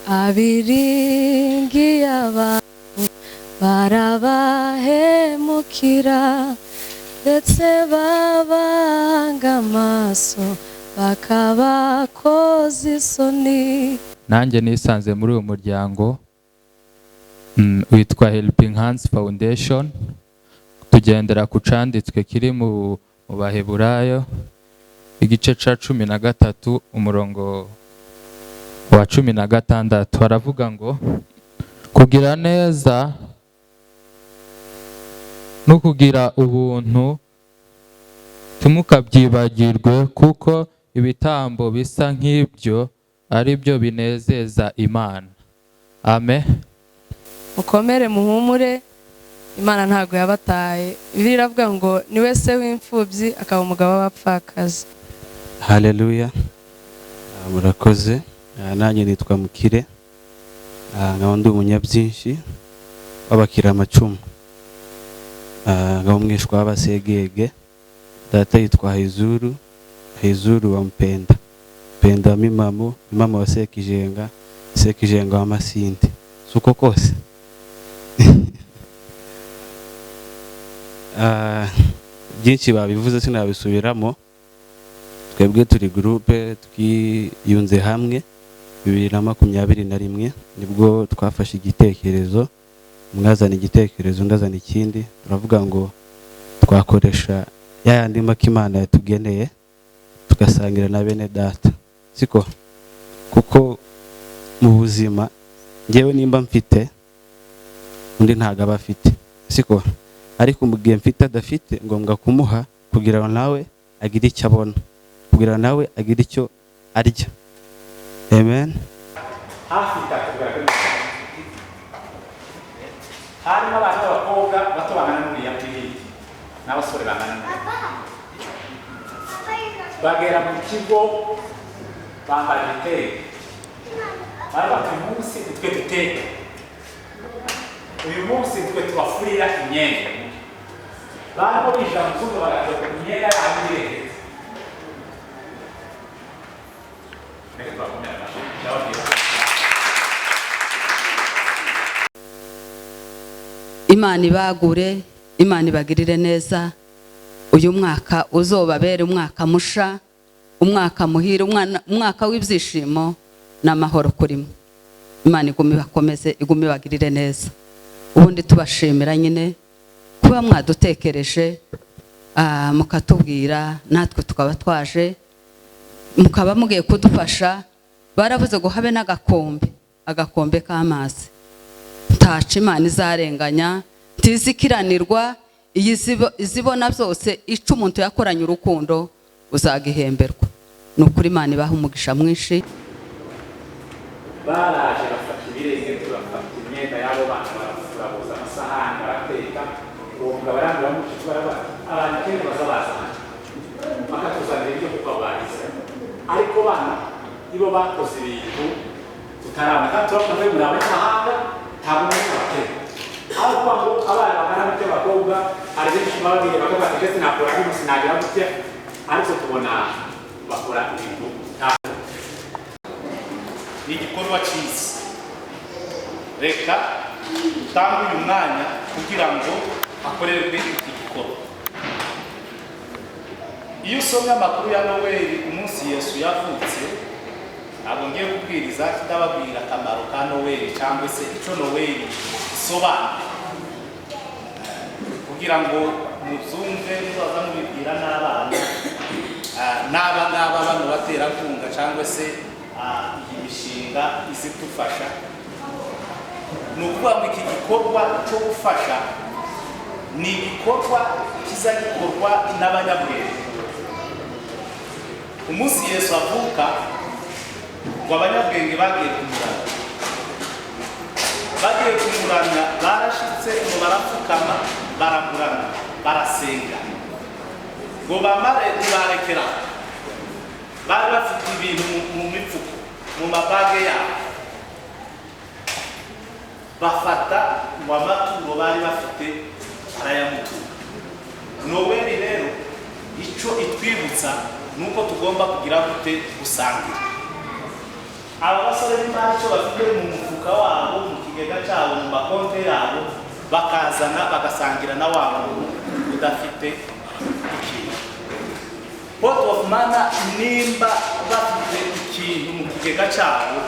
Abiringiye abantu barabahemukira, ndetse babanga amaso bakabakoza isoni. Nanjye nisanze muri uyu muryango witwa Helping Hands Foundation. Tugendera ku canditswe kiri mu Baheburayo igice ca 13, umurongo wa 16. Haravuga ngo: "Kugira neza no kugira ubuntu ntimukabyibagirwe, kuko ibitambo bisa nk'ibyo ari byo binezeza Imana." Amen. Mukomere, muhumure, Imana ntabwo yabataye. Bibiliya iravuga ngo niwe se w'imfubyi, akaba umugabo w'abapfakazi. Haleluya. Murakoze. Nanjye nitwa Mukire. Nkaba ndi umunyabyinshi w'abakira amacumu. Nkaba umwishwa w'Abasegege. Data yitwa Haizuru, Haizuru wa Mpenda, Mpenda wa Mimamu, Mimamu wa Sekijenga, Sekijenga wa Masindi. Suko kose. Byinshi babivuze, sinabisubiramo. Twebwe turi groupe twiyunze hamwe 2021, nibwo twafashe igitekerezo. Umwe azana igitekerezo, undi azana ikindi, turavuga ngo twakoresha ya yandi maka Imana yatugeneye, tugasangira na bene data, siko? Kuko mu buzima ngewe nimba mfite, undi ntabwo aba afite, siko? Ariko mu gihe mfite adafite, ngombwa kumuha kugira ngo nawe agire icyo abona, kugira ngo nawe agire icyo arya. Amen. Hafi 3 kugera kuri 5, harimo abana b'abakobwa bato bangana n'uriya uri, n'abasore bangana n'uriya. Bagera mu kigo bambara ibitenge, baravuga ati: "Uyu munsi nitwe duteka, uyu munsi nitwe tubafurira imyenda." Barimo binjira mu cyumba, bagateka imyenda yabo irengetse. Reka tubakomere amashyi, ndababwira. Imana ibagure, Imana ibagirire neza. Uyu mwaka uzobabere umwaka musha, umwaka muhire, umwaka w'ibyishimo n'amahoro kuri mwe. Imana igume ibakomeze, igume ibagirire neza. Ubundi tubashimira nyine kuba mwadutekereje, mukatubwira, natwe tukaba twaje, mukaba mugiye kudufasha. Baravuze ngo habe n'agakombe, agakombe k'amazi. Ntaco Imana izarenganya, ntizikiranirwa. Iyi izibona byose. Ico umuntu yakoranye urukundo uzagihemberwa. Ni ukuri, Imana ibaha umugisha mwinshi. Baraje bafata ibirenge, bafata imyenda y'abo bana, barafura, boza amasahani, barateka. Uwo mugabo arambwira mushiki, baravuga abantu kera baza bazana bakatuzanira ibyo kuko bahize, ariko bana nibo bakoze ibintu tutarabona, kandi turabona ko muri abanyamahanga ntabwo muri abateka. Aho kuvuga ngo abana bangana gutya, abakobwa, hari benshi baba babiri bakavuga ati: "Ndetse nakora hino, sinagira gutya," ariko tubona bakora ibintu ntabwo. Ni igikorwa cyiza. Reka dutange uyu mwanya kugira ngo hakorerwe iki gikorwa. Iyo usomye amakuru ya Noweli, umunsi Yesu yavutse, ntabwo ngiye kubwiriza, ndababwira akamaro ka Noweli cyangwa se icyo Noweli isobanura, kugira ngo mubyumve, muzaza mubibwira n'abana. N'aba ngaba bano baterankunga cyangwa se iyi mishinga izidufasha. Ni ukuvuga ngo iki gikorwa cyo gufasha ni igikorwa kiza gikorwa n'abanyabwenge. Umunsi Yesu avuka, ngo abanyabwenge bagiye kumuramya. Bagiye kumuramya, barashitse ngo barapfukama, baramuramya, barasenga. Ngo bamare, ntibarekera. Bari bafite ibintu mu mifuko, mu mabage yabo. Bafata ngo amaturo bari bafite, barayamutura. Noweli rero icyo itwibutsa ni uko tugomba kugira gute? Gusangira. Aba basore b'imari icyo bafite mu mufuka wabo, mu kigega cyabo, mu makonti yabo, bakazana bagasangira na wa muntu udafite ikintu. Pot of Manna, nimba bafite ikintu mu kigega cyabo,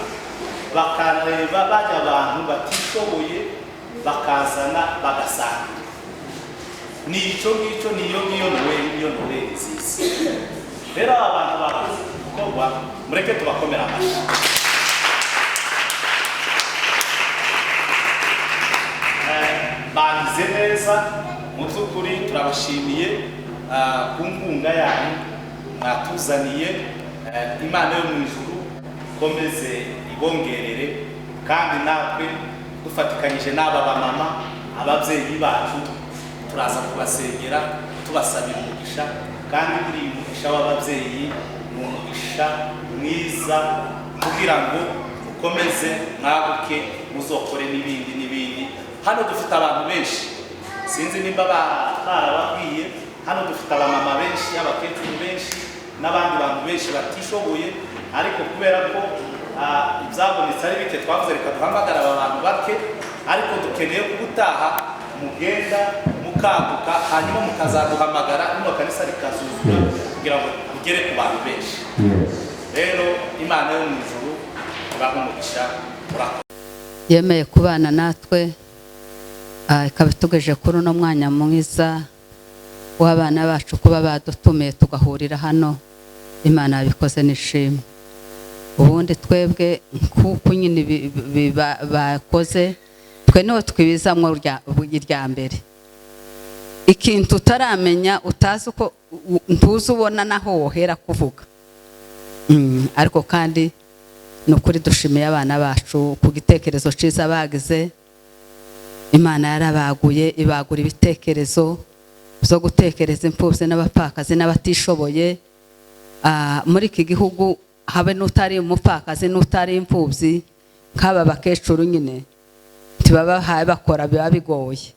bakareba bajya abantu batishoboye, bakazana bagasangira, ni icyo ngicyo, niyo ngiyo Noweli, niyo Noweli nziza. Rero aba bantu bakoze iki gikorwa, mureke tubakomera amashyi. Bagize neza mu by'ukuri, turabashimiye ku nkunga yanyu mwatuzaniye. Imana yo mu ijuru ikomeze ibongerere, kandi natwe dufatikanyije n'aba bamama, ababyeyi bacu, turaza kubasengera, tubasabira umugisha. Kandi buriya umugisha w'ababyeyi ni umugisha mwiza kugira ngo mukomeze mwaguke, muzokore n'ibindi n'ibindi. Hano dufite abantu benshi, sinzi nimba barababwiye, hano dufite abamama benshi, abakecuru benshi n'abandi bantu benshi batishoboye, ariko kubera ko ibyabonetse ari bike, twavuze reka duhamagare aba bantu bake. Ariko dukeneye ko ubutaha mugenda mukanguka, hanyuma mukazaduhamagara, rino kanisa rikazuzura kugira ngo mugere ku bantu benshi. Rero Imana yo mu ijuru ibahe umugisha. Murakoze. Yemeye kubana natwe, ikaba itugejeje kuri uno mwanya mwiza w'abana bacu kuba badutumiye tugahurira hano. Imana yabikoze n'ishimwe. Ubundi twebwe nk'uko nyine bakoze, twe niho twibizamwo irya mbere. Ikintu utaramenya, utazi uko ntuzi ubona naho wohera kuvuga. Ariko kandi ni ukuri dushimiye abana bacu ku gitekerezo cyiza bagize. Imana yarabaguye, ibagura ibitekerezo byo gutekereza imfubyi n'abapfakazi n'abatishoboye. Muri iki gihugu habe n'utari umupfakazi n'utari imfubyi, nk'aba bakecuru nyine ntibabahaye bakora, biba bigoye.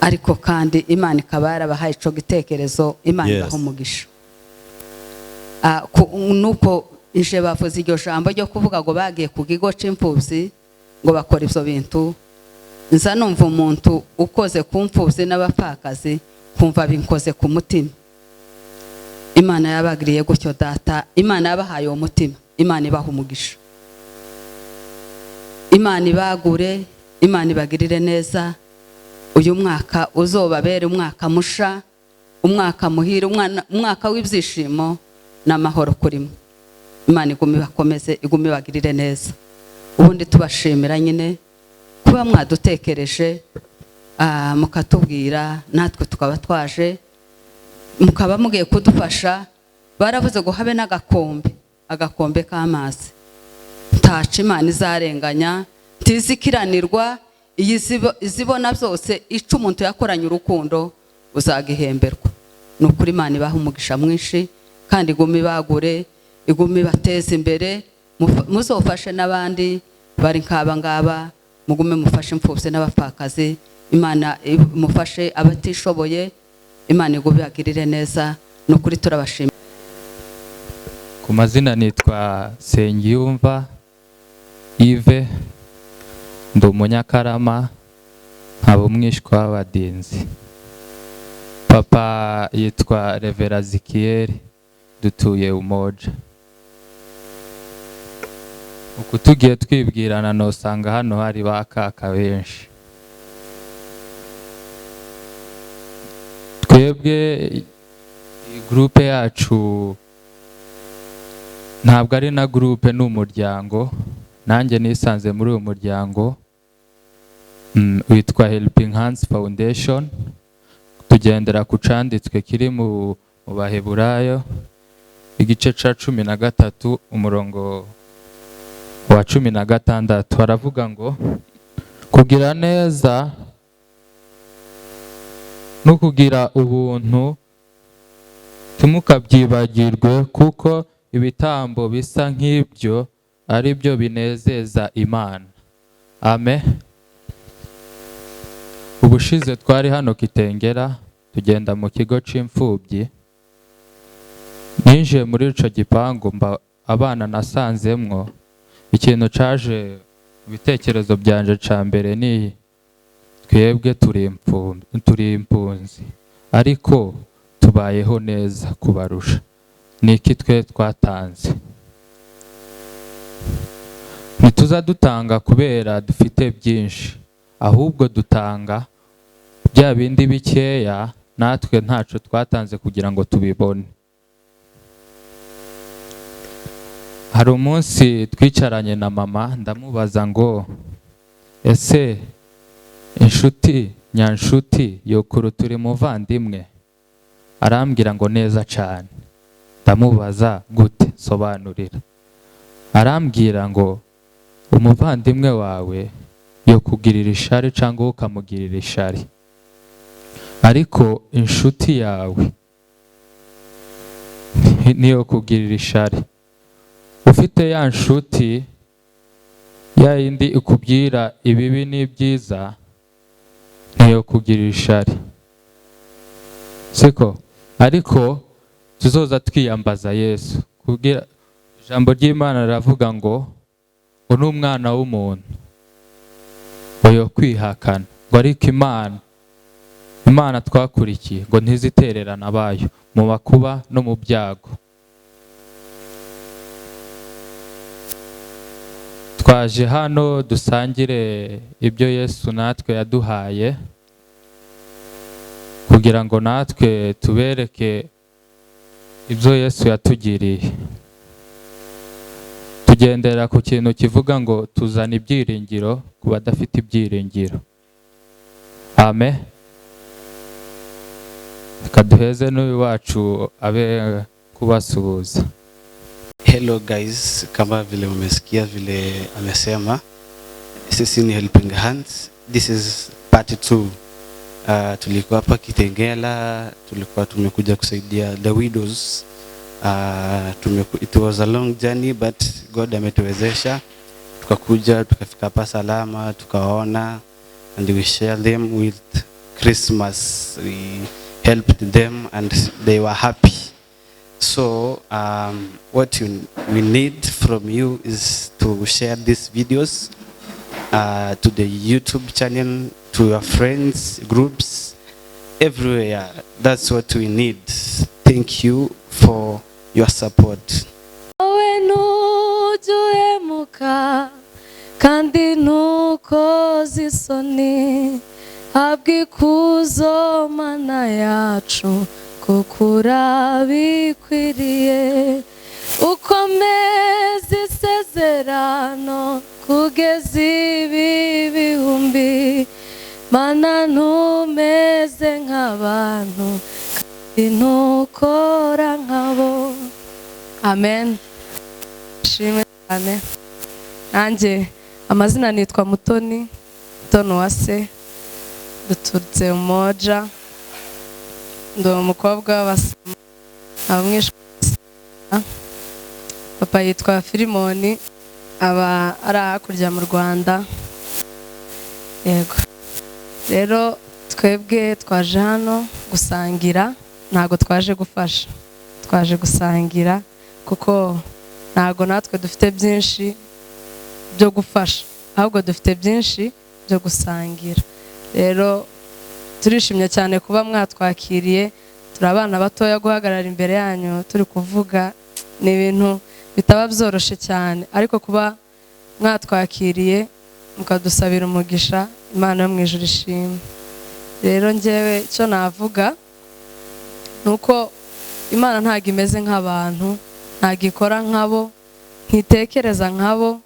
Ariko kandi Imana ikaba yarabahaye ico gitekerezo, Imana ibaha umugisha. Nuko ije bavuze iryo jambo ryo kuvuga ngo bagiye ku kigo c'imfubyi ngo bakora ivyo bintu, nza numva umuntu ukoze ku mfubyi n'abapfakazi, kumva binkoze ku mutima. Imana yabagiriye gutyo data, Imana yabahaye uwo mutima, Imana ibaha umugisha, Imana ibagure, Imana ibagirire neza. Uyu mwaka uzobabere umwaka musha, umwaka muhire, umwaka w'ibyishimo n'amahoro kurimo. Imana igume ibakomeze, igume ibagirire neza. Ubundi tubashimira nyine kuba mwadutekereje, mukatubwira, natwe tukaba twaje, mukaba mugiye kudufasha. Baravuze ngo habe n'agakombe, agakombe k'amazi. Ntaco Imana izarenganya, ntizikiranirwa, iyi izibona byose. Ico umuntu yakoranye urukundo uzagihemberwa. Ni ukuri Imana ibaha umugisha mwinshi, kandi igume ibagure, igume ibateze imbere, muzofashe n'abandi bari nk'aba ngaba, mugume mufashe imfubyi n'abapfakazi, Imana mufashe abatishoboye, Imana igume ibagirire neza. Ni ukuri turabashimira. Ku mazina nitwa Nsengiyumva Yves, ndi umunyakarama, nkaba umwishwa w'abadinzi. Papa yitwa Revera Zikiyeri, dutuye Umoja. Uku tugiye twibwirana nosanga hano hari ba kaka benshi. Twebwe groupe yacu ntabwo ari na groupe, ni umuryango. Nanjye nisanze muri uyu muryango, witwa Helping Hands Foundation. Tugendera ku canditswe kiri mu Baheburayo igice ca 13 umurongo wa 16, haravuga ngo kugira neza no kugira ubuntu ntimukabyibagirwe, kuko ibitambo bisa nk'ibyo ari byo binezeza Imana. Amen. Ubushize twari hano Kitengera, tugenda mu kigo c'imfubyi. Ninjiye muri ico gipangu Abana nasanzemwo, ikintu caje mu bitekerezo byanje ca mbere ni twebwe turi impunzi, ariko tubayeho neza kubarusha. Ni iki twe twatanze? Ntituza dutanga kubera dufite byinshi, ahubwo dutanga bya bindi bikeya natwe ntaco twatanze kugira ngo tubibone. Hari umunsi twicaranye na mama, ndamubaza ngo ese inshuti nyanshuti yokuruta uri muvandimwe? Arambwira ngo neza cyane. Ndamubaza gute? Sobanurira. Arambwira ngo umuvandimwe wawe yokugirira ishari cyangwa ukamugirira ishari, ariko inshuti yawe niyo kugirira ishari. Ufite ya nshuti ya yindi ikubwira ibibi n'ibyiza, niyo kugirira ishari, siko? Ariko tuzoza twiyambaza Yesu. Kugira ijambo ry'Imana riravuga ngo n'umwana w'umuntu oyo kwihakana, ngo ariko Imana twakurikiye ngo ntizitererana abayo mu makuba no mu byago. Twaje hano dusangire ibyo Yesu natwe yaduhaye, kugira ngo natwe tubereke ibyo Yesu yatugiriye. Tugendera ku kintu kivuga ngo tuzana ibyiringiro ku badafite ibyiringiro. Amen. Reka duheze n'uyu wacu abe kubasuhuza. Hello guys, kama vile umesikia vile amesema, sisi ni Helping Hands. This is part 2. Tulikuwa hapa Kitengela, tulikuwa tumekuja kusaidia the widows. It was a long journey but God ametuwezesha. Tukakuja, tukafika hapa salama, tukaona, and we share them with Christmas. We helped them and they were happy. So what we need from you is to share these videos to the YouTube channel, to your friends, groups, everywhere. That's what we need. Thank you for your support. Wowe ntujya uhemuka kandi ntukoze isoni, habwa ikuzo Mana yacu kuko urabikwiriye, ukomeze isezerano kugeza ibi bihumbi. Mana ntumeze nk'abantu kandi ntukora nkabo. Amen. Shimwe cyane. Nanjye amazina nitwa Mutoni, Mutoni Uwase, duturutse Umoja, ndi umukobwa w'Abasama, abamwishwa. Papa yitwa Filimoni, aba ari hakurya mu Rwanda. Yego. Rero twebwe twaje hano gusangira, ntago twaje gufasha, twaje gusangira kuko ntago natwe dufite byinshi byo gufasha, ahubwo dufite byinshi byo gusangira. Rero turishimye cyane kuba mwatwakiriye. Turi abana batoya, guhagarara imbere yanyu turi kuvuga ni ibintu bitaba byoroshe cyane, ariko kuba mwatwakiriye mukadusabira umugisha, Imana yo mu ijuru ishimwe. Rero njyewe icyo navuga nuko Imana ntago imeze nk'abantu, ntago ikora nkabo, ntitekereza nkabo.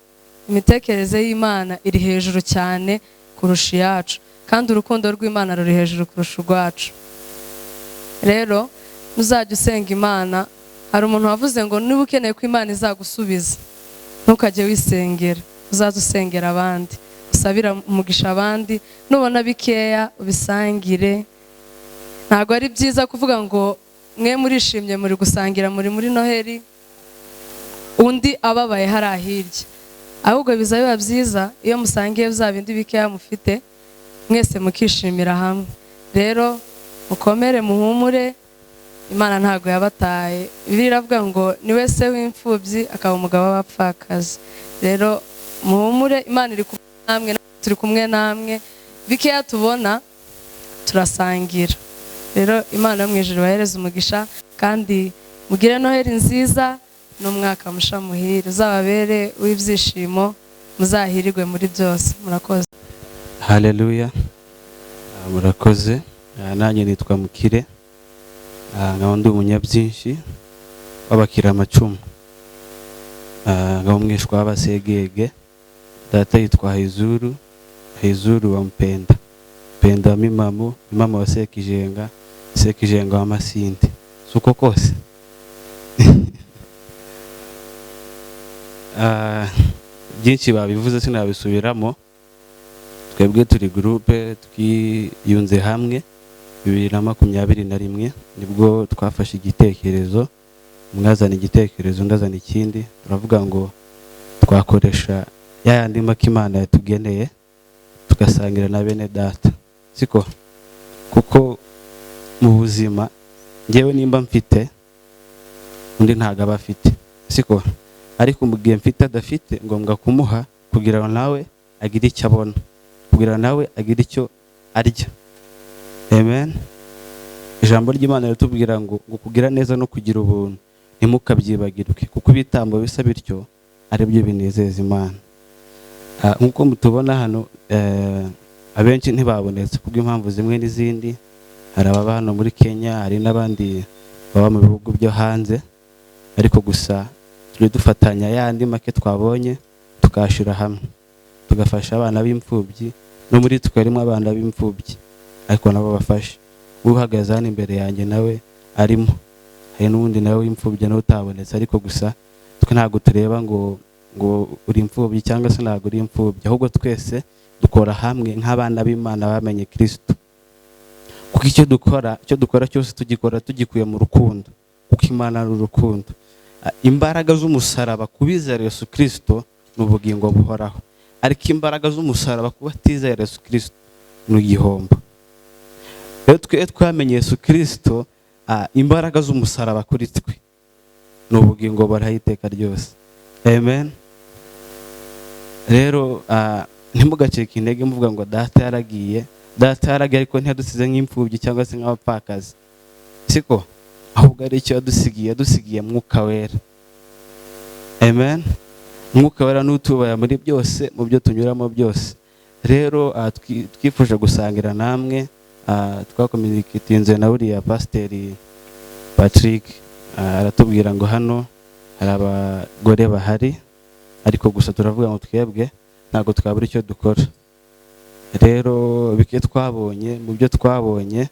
Imitekerereze y'Imana iri hejuru cyane kurusha iyacu, kandi urukundo rw'Imana ruri hejuru kurusha urwacu. Rero muzajya usenga Imana. Hari umuntu wavuze ngo niba ukeneye ko Imana izagusubiza, ntukajye wisengera, uzaze usengera abandi, usabira umugisha abandi, nubona bikeya ubisangire. Ntabwo ari byiza kuvuga ngo mwe murishimye muri gusangira muri muri Noheli, undi ababaye hari hirya. Ahubwo biza biba byiza iyo musangiye bya bindi bikeya mufite, mwese mukishimira hamwe. Rero mukomere, muhumure, Imana ntabwo yabataye. Bibiliya iravuga ngo ni we se w'imfubyi akaba umugabo w'abapfakazi. Rero muhumure, Imana iri kumwe namwe, turi kumwe namwe, bikeya tubona turasangira. Rero Imana yo mu ijuru ibahereze umugisha, kandi mugire Noheli nziza n'umwaka musha muhire, uzababere w'ibyishimo, muzahirirwe muri byose. Murakoze. Haleluya. Murakoze. Nanjye nitwa Mukire. Nkaba ndi umunyabyinshi w'abakira amacumu. Nkaba umwishwa w'abasegege. Data yitwa Haizuru, Haizuru wa Mpenda, Mpenda wa Mimamu, Mimamu wa Sekijenga, Sekijenga wa Masindi. Suko kose. Byinshi babivuze sinabisubiramo. Twebwe turi groupe twiyunze hamwe 2021, nibwo twafashe igitekerezo, umwe azana igitekerezo, undi azana ikindi, turavuga ngo twakoresha ya yandi make Imana yatugeneye tugasangira na bene data, siko? Kuko mu buzima njyewe nimba mfite, undi ntabwo aba afite, siko? Ariko mu gihe mfite adafite, ngombwa kumuha kugira ngo nawe agire icyo abona, kugira ngo nawe agire icyo arya. Amen. Ijambo ry'Imana riratubwira ngo kugira neza no kugira ubuntu ntimukabyibagirwe, kuko ibitambo bisa bityo ari byo binezeza Imana. Nk'uko mutubona hano, abenshi ntibabonetse kubw'impamvu zimwe n'izindi. Hari ababa hano muri Kenya, hari n'abandi baba mu bihugu byo hanze, ariko gusa turi dufatanya yandi make twabonye tukashira hamwe, tugafasha abana b'imfubyi. No muri twe harimo abana b'imfubyi, ariko nabo bafashe. Uhagaze hano imbere yanjye nawe arimo, hari n'uwundi nawe w'imfubyi nawe utabonetse, ariko gusa twe ntabwo tureba ngo uri imfubyi cyangwa se ntabwo uri imfubyi, ahubwo twese dukora hamwe nk'abana b'Imana bamenye Kristo. Kuko icyo dukora cyose tugikora tugikuye mu rukundo, kuko Imana ari urukundo. Imbaraga z'umusaraba ku bizera Yesu Kristo ni ubugingo buhoraho, ariko imbaraga z'umusaraba ku batizera Yesu Kristo ni igihombo. Rero twe twamenye Yesu Kristo, imbaraga z'umusaraba kuri twe ni ubugingo buhoraho iteka ryose. Amen. Rero ntimugacike intege muvuga ngo data yaragiye, data yaragiye, ariko ntiyadusize nk'imfubyi cyangwa se nk'abapfakazi, siko? Ahubwo ari icyo yadusigiye, yadusigiye Mwuka Wera. Amen. Mwuka Wera n'utubaya muri byose, mu byo tunyuramo byose. Rero twifuje gusangira namwe. Twakomuniketinze na uriya Pasiteri Patrick, aratubwira ngo hano hari abagore bahari, ariko gusa turavuga ngo twebwe ntabwo twabura icyo dukora. Rero bike twabonye, mu byo twabonye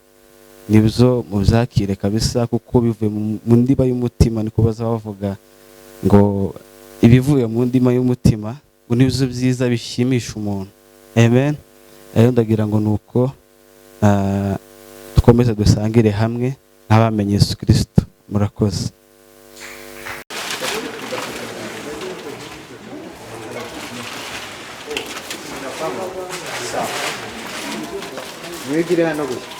nibyo mubyakire kabisa, kuko bivuye mu ndiba y'umutima. Niko baza bavuga ngo ibivuye mu ndiba y'umutima ngo nibyo byiza bishimisha umuntu. Amen. Rero ndagira ngo nuko dukomeze dusangire hamwe nk'abamenye Yesu Kristo. Murakoze. Mwigire hano gusa.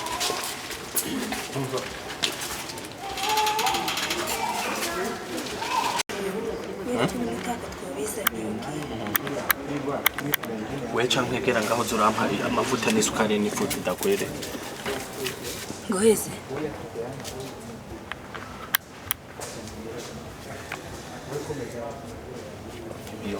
We canke gera ngaho zurampa amavuta n'isukari n'ifu tudakwere. Ngoheze. Iyo.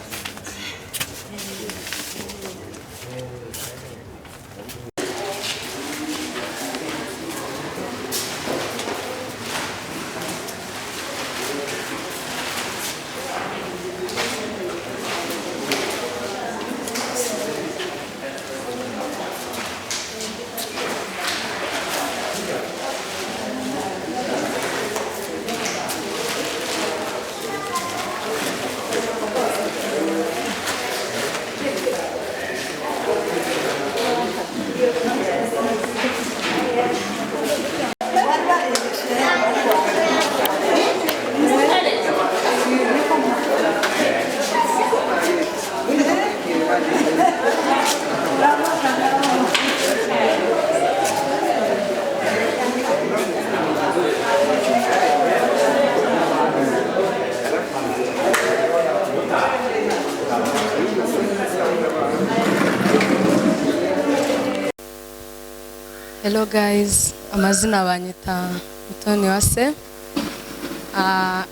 Hello guys, amazina banyita Mutoni Wase.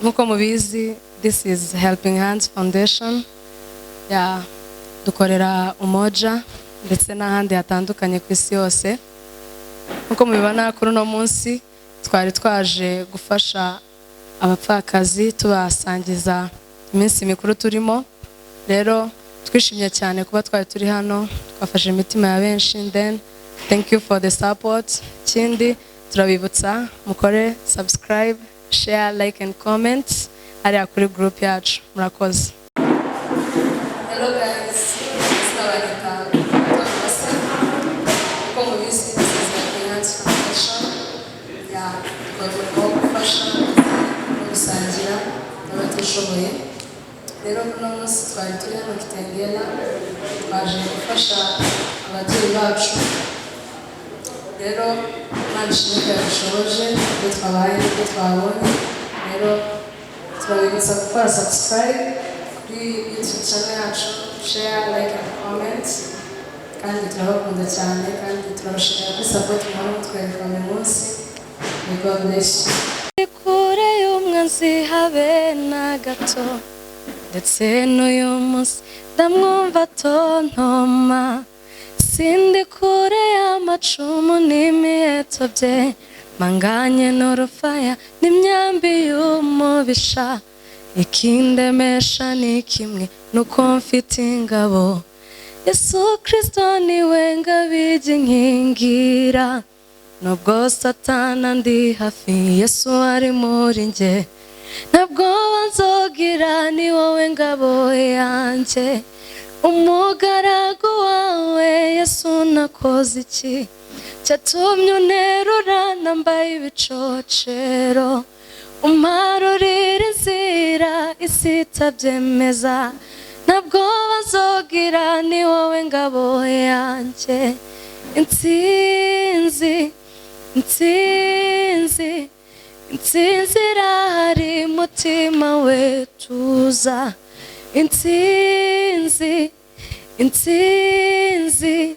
Nkuko mubizi, this is Helping Hands Foundation. Yeah, dukorera Umoja ndetse n'ahandi hatandukanye ku isi yose. Nkuko mubibona, kuri uno munsi twari twaje gufasha abapfakazi, tubasangiza iminsi mikuru turimo. Rero twishimye cyane kuba twari turi hano, twafashe imitima ya benshi. Then thank you for the support. Ikindi turabibutsa, mukore subscribe, share, like and comment hariya kuri group yacu. Murakoze. Hello guys, amazina banyita Mutoni Wase. Uko mubizi, this is Helping Hands Foundation. Yeah, dukora umurimo wo gufasha no gusangira n'abatishoboye. Rero uno munsi twari turi hano Kitengela, twaje gufasha ababyeyi bacu. Rero Imana ishimwe ko yadushoboje ibyo twabaye n'ibyo twabonye. Rero turabibutsa gukora subscribe kuri YouTube channel yacu, share, like and comment. Kandi turabakunda cyane, kandi turabashimira kuri support muhora mutwereka buri munsi. May God bless you. Kure y'umwanzi habe na gato, ndetse n'uyu munsi ndamwumva atontoma. Sindi kure y'amacumu n'imiheto bye, mpanganye n'urufaya n'imyambi y'umubisha. Ikindemesha ni kimwe, nuko mfite ingabo. Yesu Kristo niwe ngabijya inkingira. Nubwo Satana ndi hafi, Yesu ari muri njye, ntabwo nzogira. Ni wowe ngabo yanjye. Umugaragu wawe Yesu, nakoze iki cyatumye unterura nambaye ibicocero, umparurira inzira isi itabyemeza? Ntabwo bazogira, ni wowe ngabo yanjye. Intsinzi, intsinzi, intsinzi irahari, mutima we tuza. Intsinzi, intsinzi,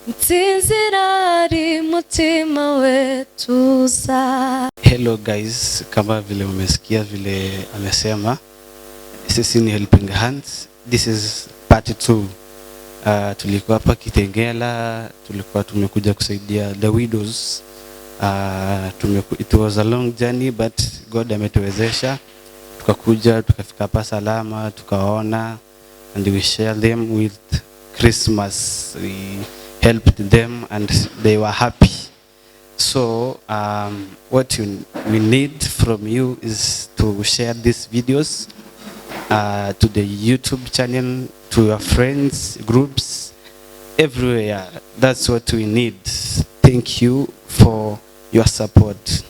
intsinzi irahari, mutima we tuza. Hello guys, kama vile umesikia vile amesema, sisi ni Helping Hands. This is part 2. Tulikuwa hapa Kitengela, tulikuwa tumekuja kusaidia the widows. It was a long journey, but God ametuwezesha tukakuja tukafika hapa salama, tukaona and we share them with Christmas. We helped them and they were happy. So what we need from you is to share these videos to the YouTube channel, to your friends, groups, everywhere. That's what we need. Thank you for your support.